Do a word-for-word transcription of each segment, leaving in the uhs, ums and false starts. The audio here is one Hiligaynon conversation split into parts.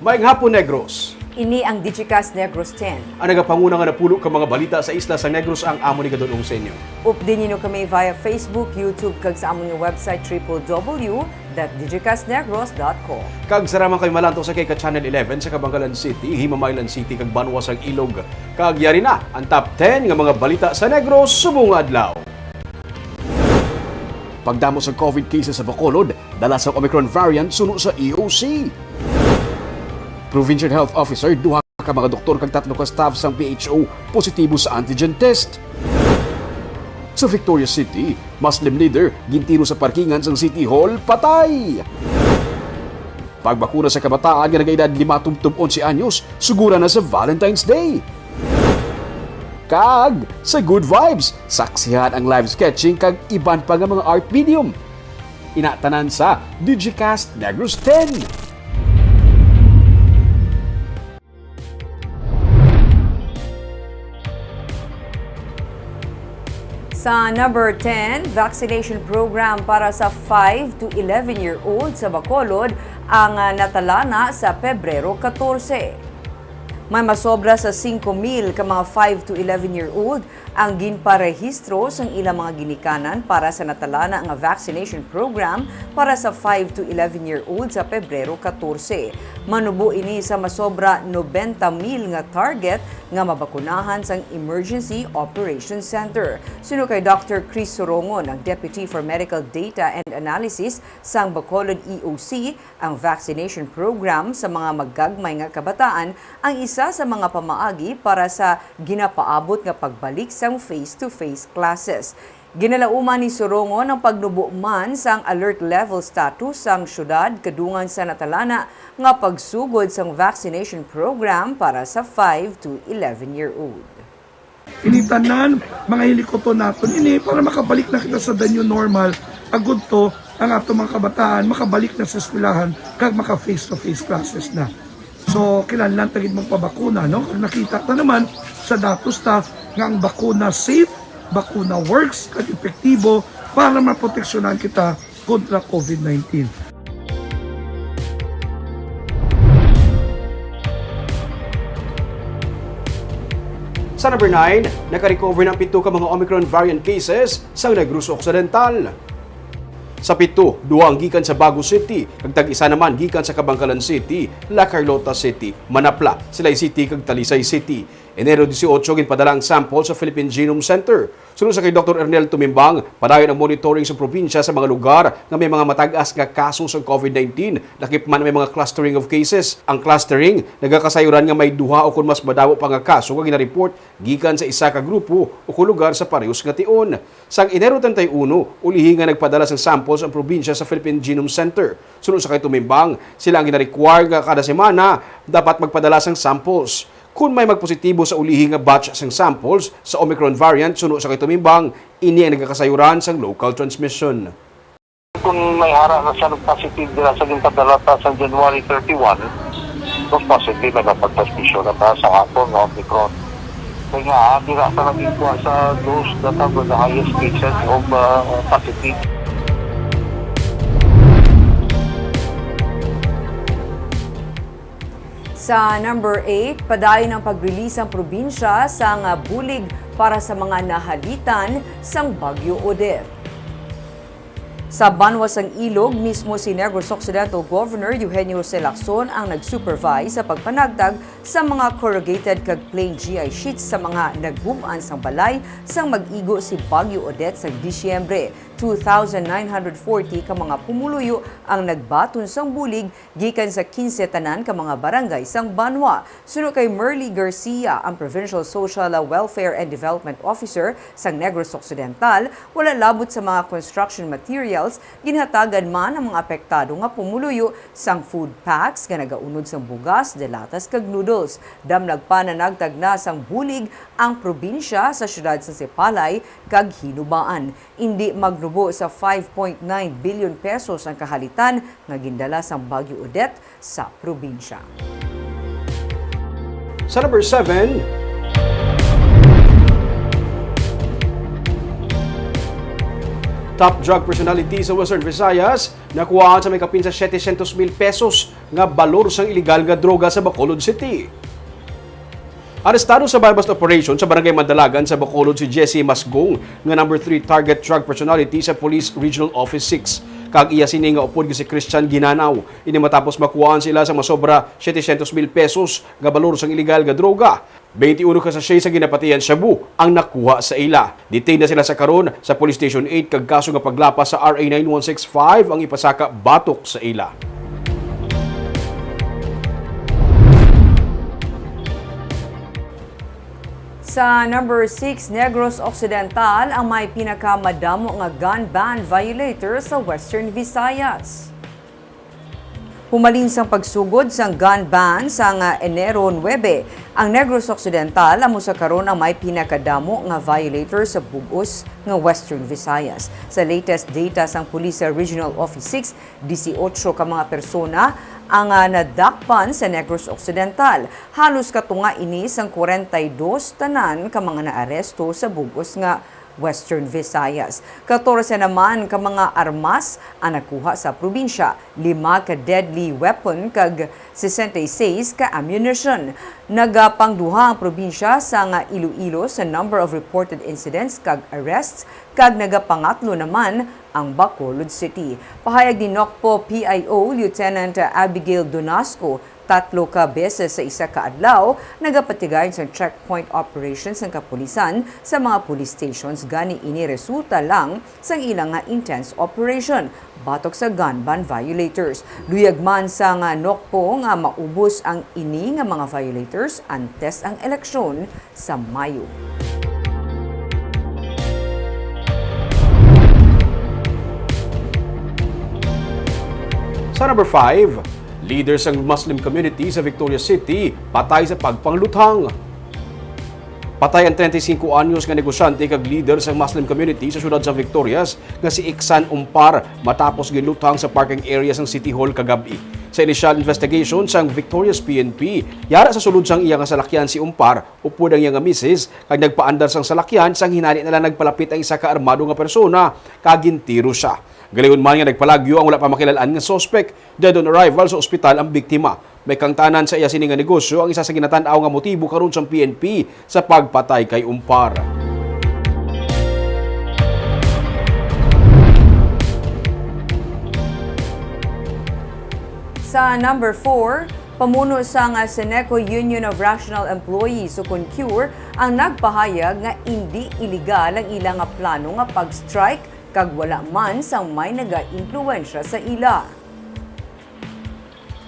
Maayong hapon, Negros. Ini ang Digicast Negros ten. Ang nagapanguna nga napulo ka mga balita sa isla sa Negros ang amo ni gadulong sa inyo. Updi ninyo kami via Facebook, YouTube, kag sa amon nga website, triple W dot digicast negros dot com. Kag sara man kami malantaw sa kay ka Channel eleven sa Kabangalan City, Himamaylan City, kag Banwa sang Ilog. Kag yari na ang top ten nga mga balita sa Negros subong nga adlaw. Pagdamo sa covid cases sa Bacolod, dala sa Omicron variant suno sa E O C. Provincial Health Officer, duha ka mga doktor kag tatlo ka staff sang P H O positibo sa antigen test. Sa Victoria City, Muslim leader gintiro sa parkingan sang City Hall, patay. Pagbakuna sa kabataan nga nagaedad lima tubtob onse anyos, sugura na sa Valentine's Day. Kag sa Good Vibes, saksihan ang live sketching kag iban pa nga mga art medium. Ina tanan sa Digicast Negros ten. Sa number ten, vaccination program para sa five to eleven year old sa Bacolod ang, ah, natalana sa Pebrero katorse. May masobra sa singko mil ka mga five to eleven year old ang ginparehistro sang ilang mga ginikanan para sa natalana nga vaccination program para sa five to eleven year old sa Pebrero katorse. Manubo ini sa masobra nobenta mil nga target nga mabakunahan sang Emergency Operations Center. Suno kay Doctor Chris Sorongon, ang Deputy for Medical Data and Analysis sang Bacolod E O C, ang vaccination program sa mga magagmay nga kabataan ang isa sa mga pamaagi para sa ginapaabot nga pagbalik sang face-to-face classes. Ginalauman ni Sorongon ang pagnubo man sang alert level status sang siyudad kadungan sa natalana nga pagsugod sang vaccination program para sa five to eleven year old. Ini tanan, mga hilikuton naton ini para makabalik na kita sa the new normal. Agud to, ang ato mga kabataan makabalik na sa eskwelahan kag maka face to face classes na. So, kinahanglan ta gid magpabakuna, no? Kag nakita ta naman sa datos ta nga ang bakuna safe, bakuna works, kag epektibo para maproteksyonan kita kontra covid nineteen. Sa number nine, nakarecover na ang pito ka mga Omicron variant cases sa Negros Occidental. Sa pito, duha ang gikan sa Bago City, kag tag-isa naman gikan sa Kabankalan City, La Carlota City, Manapla, Silay City, kag Talisay City. Enero dieciocho, ginpadala ang sample sa Philippine Genome Center. Suno sa kay Doktor Ernel Tumimbang, padayon ang monitoring sa probinsya sa mga lugar nga may mga matag-as nga kaso sa covid nineteen, lakip man may mga clustering of cases. Ang clustering nagakasayuran nga may duha o kon mas madamo pa nga kaso nga ginareport gikan sa isa ka grupo o kon lugar sa parehos nga tion. Sang Enero treinta y uno, ulihi nga nagpadala sang samples ang probinsya sa Philippine Genome Center. Suno sa kay Tumimbang, sila ang gina-require nga kada semana dapat magpadala sang samples. Kon may magpositibo sa ulihi nga batch sang samples sa Omicron variant, suno sa kay Tumimbang, ini ang nagakasayuran sang local transmission. Kung may ara na siya nag-positive dira sa ginpadala ta sa January thirty-one, most possibly may napagtransmisyon na ta sa aton nga Omicron. Kaya nga, dira sa naging kuha sa those that have the highest cases of, uh, positive. Sa number eight, padayon ang pag-release ang probinsya sang bulig para sa mga nahalitan sang Bagyo Odette. Sa banwa sang Ilog, mismo si Negros Occidental Governor Eugenio Jose Lacson ang nag-supervise sa pagpanagtag sa mga corrugated kag plain G I sheets sa mga nagbub-an sang balay sang mag-igo si Bagyo Odette sang Disyembre. Two thousand nine hundred forty ka mga pumuluyo ang nagbaton sang bulig gikan sa kinse tanan ka mga barangay sang banwa. Suno kay Merly Garcia, ang Provincial Social Welfare and Development Officer sang Negros Occidental, wala labot sa mga construction materials, ginhatagan man ang mga apektado nga pumuluyo sang food packs nga nagaunod sang bugas, delatas kag noodles. Damlag pa, nanagtag na sang bulig ang probinsya sa siyudad sa Sipalay kag Hinubaan. Indi magnubo sa five point nine billion pesos ang kahalitan nga gindala sang Bagyo Odette sa probinsya. Sa number seven, Top drug personality sa Western Visayas, nakuhaan sa may kapin sa setecientos mil pesos nga balor sang iligal nga droga sa Bacolod City. Arestado sa buy-bust operation sa Barangay Madalagan sa Bacolod si Jesse Masgong, nga number three target drug personality sa Police Regional Office six, kag iya sini nga upod nga si Christian Ginanaw. Ini matapos makuhaan sila sa masobra setecientos mil pesos nga balor sang iligal nga droga. Twenty-one ka sachet sa ginapatihan shabu ang nakuha sa ila. Detained na sila sa karon sa Police Station eight kag kaso nga paglapas sa R A nine one six five ang ipasaka batok sa ila. Sa number six, Negros Occidental ang may pinakamadamo nga gun ban violators sa Western Visayas. Humalin sang pagsugod sang gun ban sang, ah, Enero nuebe, ang Negros Occidental amo sa karon ang may pinakadamo nga violators sa bug-os nga Western Visayas. Sa latest data sang Police Regional Office six, disiotso ka mga persona ang, ah, nadakpan sa Negros Occidental. Halos katunga ini sang kwarenta y dos tanan ka mga naaresto sa bug-os nga Western Visayas. Katorse naman ka mga armas ang nakuha sa probinsya, lima ka deadly weapon kag sesenta y seis ka ammunition. Nagapangduha ang probinsya sang Iloilo sa number of reported incidents kag arrests, kag nagapangatlo naman ang Bacolod City. Pahayag ni NOCPO P I O Lieutenant Abigail Donasco, tatlo ka beses sa isa ka adlaw nagapatigayon sang checkpoint operations ang kapulisan sa mga police stations, gani ini resulta lang sang ila nga intense operation batok sa gun ban violators. Luyag man sang NOCPO nga maubos ang ini nga mga violators antes ang eleksyon sa Mayo. Sa number five, leader sang Muslim community sa Victoria City patay sa pagpangluthang. Patay ang treinta y cinco anyos nga negosyante kag leader sang Muslim community sa siyudad sa Victorias nga si Iksan Umpar matapos ginluthang sa parking area sang City Hall kagab-i. Sa initial investigation sang Victorias P N P, yara sa sulod sang iya nga salakyan si Umpar upod ang iya nga misis, kag nagpaandar sang salakyan, sang hinali na lang nagpalapit ang isa ka armado nga persona kag gintiro sia. Galion man nga nagpalagyo ang wala pa makilal-an nga suspek, dead on arrival sa ospital ang biktima. May kangtanan sa iya sini nga negosyo ang isa sa ginatan-aw nga motibo karon sang P N P sa pagpatay kay Umpar. Sa number four, pamuno sang Ceneco Union of Rational Employees, ukon CURE, ang nagpahayag nga indi iligal ang ila nga plano nga pag-strike kag wala man sang may nagaimpluwensya sa ila.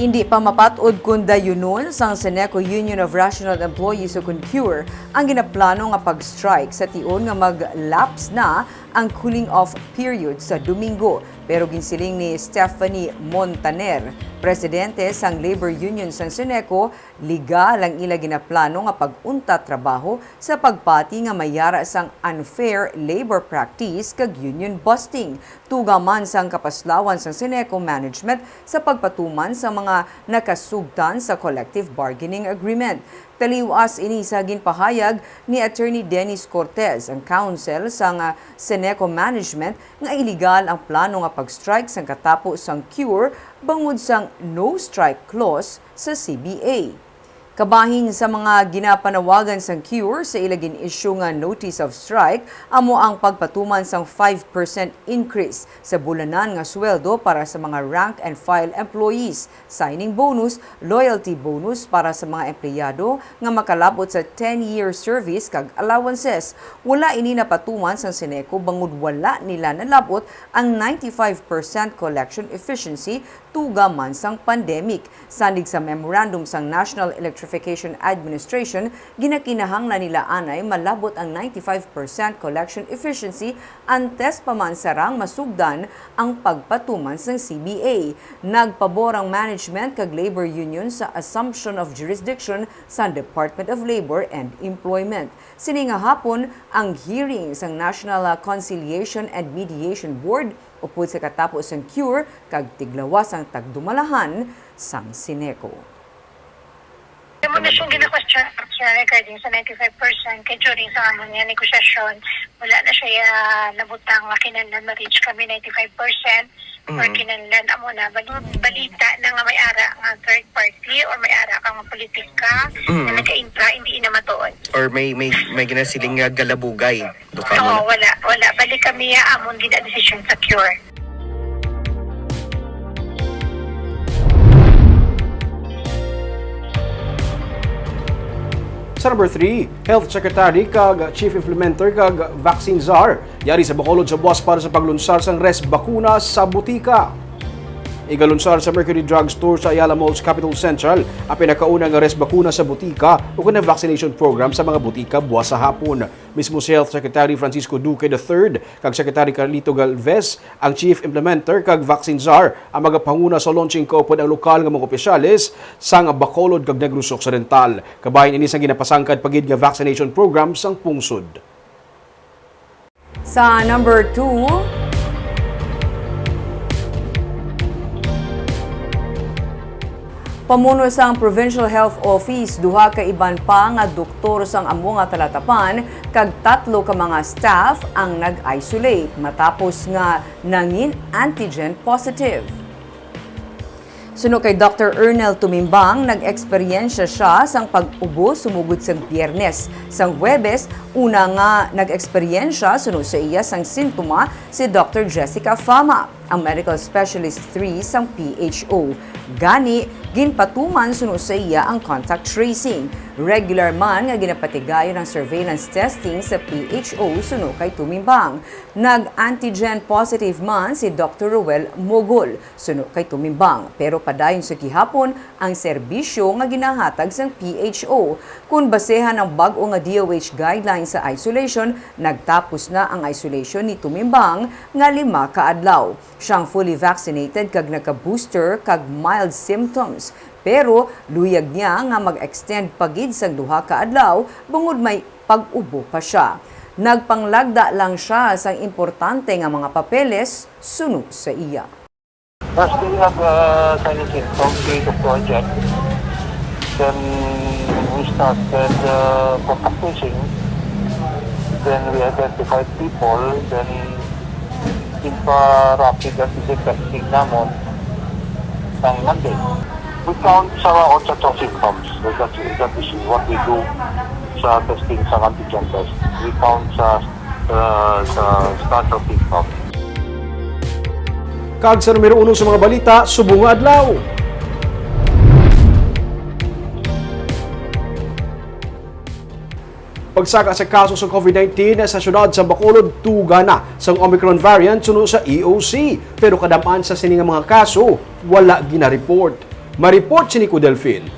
Indi pa mapat-od kon dayunon sang Ceneco Union of Rational Employees, ukon CURE, ang ginaplano nga pag-strike sa tion nga mag-lapse na ang cooling off period sa Domingo. Pero ginsiling ni Stephanie Montaner, presidente sang labor union sang Ceneco, legal ang ila ginaplano nga pag-untat trabaho sa pagpati nga may yara sang unfair labor practice kag union busting, tuga man sang kapaslawan sang Ceneco management sa pagpatuman sa mga nakasugtan sa collective bargaining agreement. Taliwas ini sa ginpahayag ni Attorney Dennis Cortez, ang counsel sang Ceneco management, nga iligal ang plano nga pag-strike sang katapo sang CURE bangod sang no-strike clause sa C B A. Kabahin sa mga ginapanawagan sang CURE sa ila gin-issue nga notice of strike amo ang pagpatuman sang five percent increase sa bulanan nga sweldo para sa mga rank and file employees, signing bonus, loyalty bonus para sa mga empleyado nga makalab-ot sa ten-year service, kag allowances. Wala ini napatuman sang Ceneco bangod wala nila nalab-ot ang ninety-five percent collection efficiency tuga man sang pandemic. Sandig sa memorandum sang National Electrification Administration, ginakinahanglan nila anay malab-ot ang ninety-five percent collection efficiency antes pa man sarang masugdan ang pagpatuman sang C B A. Nagpabor ang management kag labor union sa assumption of jurisdiction sang Department of Labor and Employment. Sini nga hapon ang hearing sang National Conciliation and Mediation Board upod sa katapo sang CURE kag tiglawas sang tagdumalahan sang Ceneco. Amo na siyang gina-question, actually, regarding sa ninety-five percent kay during sa amon nga negosasyon, Wala na siya nabutang nga kinahanglan ma-reach kami ninety-five percent or Mm. kinahanglan amo na bali-, balita na nga may ara nga third party or may ara ka nga politika Mm. na nagka-intra, hindi na matuod. Or may, may, may ginasiling nga galabugay, do ka Oo, mo na? Wala, wala. Bali kami ya amon gina-decision sa cure. Sa number three, Health Secretary kag Chief Implementer kag Vaccine Czar yari sa Bacolod sa buas para sa paglunsar sang res bakuna sa butika. Igalunsar sa Mercury Drug Store sa Ayala Malls Capitol Central ang pinakauna nga res bakuna sa butika o kon vaccination program sa mga butika buas sa hapon. Mismo si Health Secretary Francisco Duque the third kag Secretary Carlito Galvez ang chief implementer kag vaccine czar ang magapanguna sa launching kaupod ang lokal nga mga opisyales sang Bacolod kag Negros Occidental. Kabahin ini sang ginapasangkad pa gid nga vaccination program sang pungsod. Sa number two, pamuno sang Provincial Health Office, duha ka iban pa nga doktor sang amo nga talatapan kag tatlo ka mga staff ang nag-isolate matapos nga nangin antigen positive. Suno kay Doctor Ernel Tumimbang, nag-eksperyensya sia sang pag-ubo sumugod sang Biyernes. Sang Huwebes, una nga nag-eksperyensya suno sa iya sang sintoma si Doctor Jessica Fama, ang medical specialist three sang P H O. Gani, ginpatuman suno sa iya ang contact tracing. Regular man nga ginapatigayon ang surveillance testing sa P H O suno kay Tumimbang. Nag-antigen positive man si Doctor Roel Mogol. Suno kay Tumimbang, pero padayon sa gihapon ang serbisyo nga ginahatag sang P H O. Kon basehan ang bag-o nga D O H guidelines sa isolation, nagtapos na ang isolation ni Tumimbang nga lima ka adlaw. Siyang fully vaccinated kag nagka-booster kag mild symptoms, pero luyag niya nga mag-extend pa gid sang duha ka adlaw bangod may pag-ubo pa siya. Nagpanglagda lang siya sang importante nga mga papeles suno sa iya. First, we have, uh, signs and symptoms, we doctor check. Then we started, uh, contact tracing. Then we identified people. Then ginpa-rapid antigen testing namon sang Monday. We count sa onset of symptoms. That, that is what we do sa testing sa antigen test. We count sa, uh, sa start of symptoms. Kag sa numero uno sa mga balita, subong nga adlaw. Pagsaka sa kaso sa COVID nineteen sa siyudad sa Bacolod, tuga na sang Omicron variant suno sa E O C. Pero kadam-an sa sini nga mga kaso, wala gina-report. Ma-report si Nico Delfin.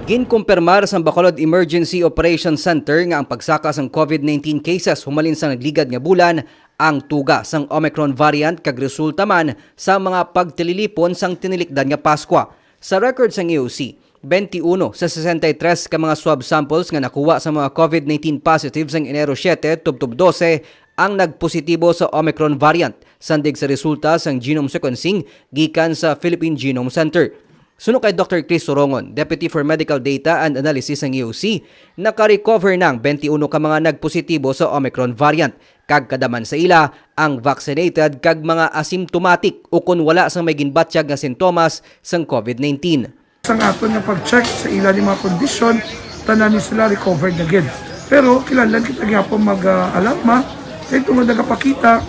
Ginkumpirmar sang Bacolod Emergency Operation Center nga ang pagsaka sang COVID nineteen cases humalin sa nagligad nga bulan ang tuga sang Omicron variant kag resulta man sa mga pagtililipon sang tinilikdan nga Paskwa. Sa record sang E O C, twenty-one sa sesenta y tres ka mga swab samples nga nakuha sa mga COVID nineteen positive sang Enero siete tubtob dose ang nagpositibo sa Omicron variant, sandig sa resulta sang genome sequencing gikan sa Philippine Genome Center. Suno kay Doctor Chris Sorongon, Deputy for Medical Data and Analysis sang E O C, naka-recover na ang twenty-one ka mga nagpositibo sa Omicron variant, kag kadam-an sa ila ang vaccinated kag mga asymptomatic ukon wala sang may ginbatyag nga sintomas sang COVID nineteen. Sang aton nga pag-check sa ila ni mga kondisyon, tanan ni sila recovered na gid. Pero kinahanglan kita gyapon mag-alarma kay tungod nagapakita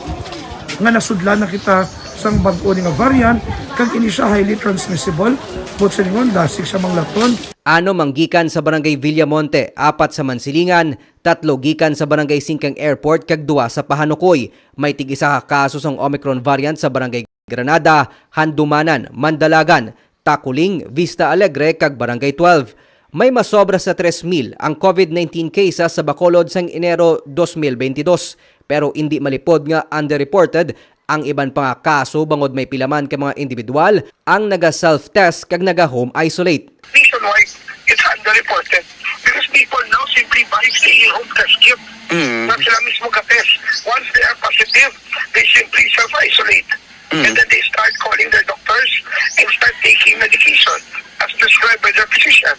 nga nasudlan na kita sang bag-o ni nga variant, kag ini siya highly transmissible, buot silingon, dasig siya manglaton. Ano man gikan sa Barangay Villamonte, apat sa Mansilingan, tatlo gikan sa Barangay Singkang Airport, kag duha sa Pahanukoy. May tig-isa ka kaso sang Omicron variant sa Barangay Granada, Handumanan, Mandalagan, Taculing, Vista Alegre, kag Barangay twelve. May masobra sa tres mil ang COVID nineteen cases sa Bacolod sang Enero dos mil bentidós, pero indi malipod nga underreported ang iban pa nga kaso bangod may pila man ka mga individual ang naga-self-test kag naga-home isolate. Nationwide, it's underreported because people now simply buy stay-home test kit. Mm. Not sila mismo ga-test. Once they are positive, they simply self-isolate. Mm. And then they start calling their doctors and start taking medication as prescribed by their physician.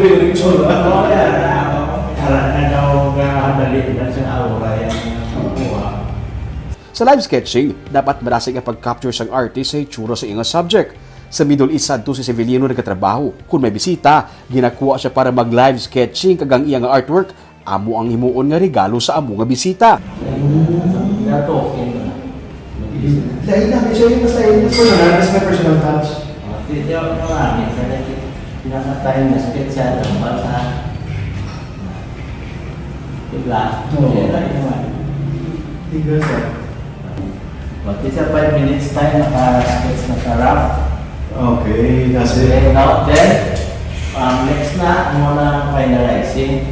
Picture, picture. Oo, yan. Tara na daw, ah, dali na sa aura yan. Kuha. Sa live sketching, dapat marasig ang pag-capture sang artist sa itsura sa iyang subject. Sa Middle East sadto si Severino nagatrabaho. Kung may bisita, ginakuha siya para mag-live sketching, kag ang iyang artwork amo ang himuon nga regalo sa amo nga bisita. They're talking. Lain na, siya yung mas lain, mas personal, mas may personal touch. Oh, di, di ako marami. Sa pinaka-time na spesyal ang bata. Diba? Oo. Kaya na yun, ah. Tigas, ah. But it's a five minutes time, naka-sketch na sa rough. Okay, that's it. Okay, now then, um, next na, amo na ang finalizing.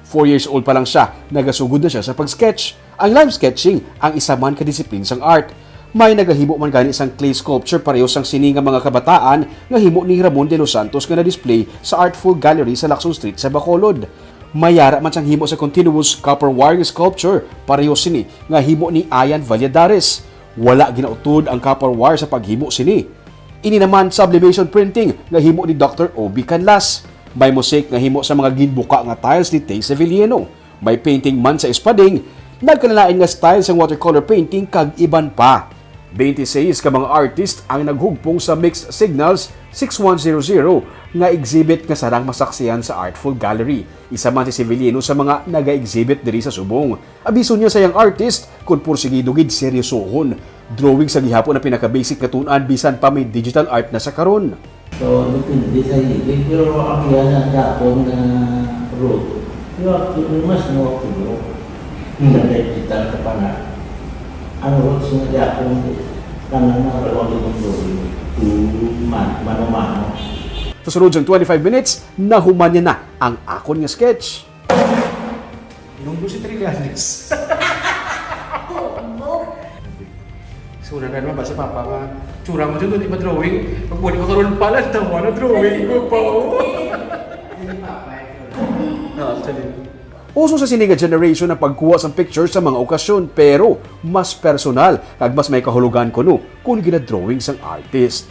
Four years old pa lang siya, nagasugod na siya sa pag-sketch. Ang live sketching ang isa man ka disiplin sang art. May nagahimo man gani sang clay sculpture pareho sang sini nga mga kabataan nga himo ni Ramon de los Santos nga na-display sa Artful Gallery sa Lacson Street sa Bacolod. May yara man sang himo sa continuous copper wire nga sculpture pareho sini nga himo ni Ian Valladares. Wala ginautod ang copper wire sa paghimo sini. Ini naman sublimation printing nga himo ni Doctor Obi Canlas. May mosaic nga himo sa mga ginbuka nga tiles ni Tay Sevillano. May painting man sa espading, nagkalalain nga style sang watercolor painting kag iban pa. Twenty-six ka mga artist ang naghugpong sa Mixed Signals six one zero zero nga exhibit nga sarang masaksihan sa Artful Gallery. Isa man si Sevillano sa mga naga-exhibit diri sa subong. Abiso niya sa iyang artist, kon pursigido gid seryosohon. Drawing sa gihapon ang pinaka-basic nga tun-an bisan pa may digital art na sa karon. So, depende sa hilig. Pero ang iya na gapon nga root, you have to, you must know how to draw. Hmm. Sa digital ka pa na. Ang roots nga gapon, kanang mga rawang drawing. Hmm. Man, mano-mano. Sa sunod sang twenty-five minutes, nahuman niya na ang akon nga sketch. Inunggo si Trillanes. So, na naman ba si Papa nga, tsura mo dyan, doon iba drawing. Pag muli ko karon pala, tawa na drawing ko pa, oh. No, actually. Uso sa sini nga generation ang pagkuha sang picture sa mga okasyon, pero mas personal kag mas may kahulugan kuno kung ginadrawing sang artist.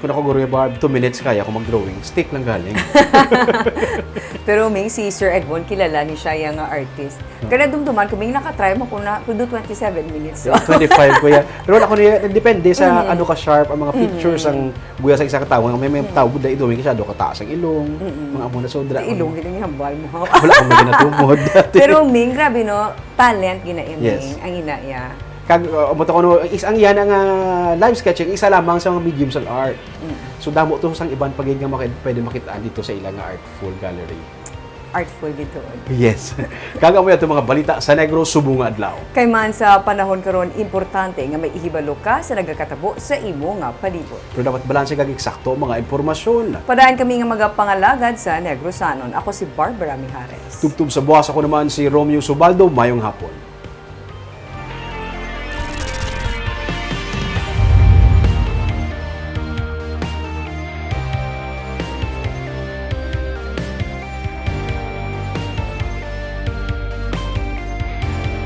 Kung ako, Guro Barb, two minutes kaya ko mag-drawing. Stick lang galing. Pero, Ming, si Sir Edmond, kilala ni siya yang nga artist. Ah. Kaya nadumduman ko, Ming, nakatry mo ko na, ko do twenty-seven minutes. So. Twenty-five ko yan. Pero wala ko niya, depende sa Mm. ano ka sharp ang mga Mm. features ang buya sa isa ka tawo. May, may Mm. tawo, dahil drawing ka siya, do ka taas ang ilong, Mm. mga amo na sobra. Sa ilong, yun ang hambal mo. Wala akong may ginatumod dati. Pero, Ming, grabe, no? Talent gina Yes. Ang ina iya. Kag, uh, umot ako, no, is, ang yana nga live sketching, isa lamang sa mga medium sang art. Mm. So, damo to sang iban pa gid nga maka-, pwede makitaan dito sa ilang nga Artful Gallery. Artful dito. Yes. Kag amo yato mga balita sa Negros subong nga adlaw. Kay man sa panahon karon, importante nga may ihibalo ka sa nagakatabo sa imo nga palibot. Pero dapat balanse kag eksakto ang mga impormasyon. Padayon kami nga magapangalagad sa Negrosanon. Ako si Barbara Mijares. Tubtob sa buwas, ako naman si Romeo Subaldo. Mayong hapon.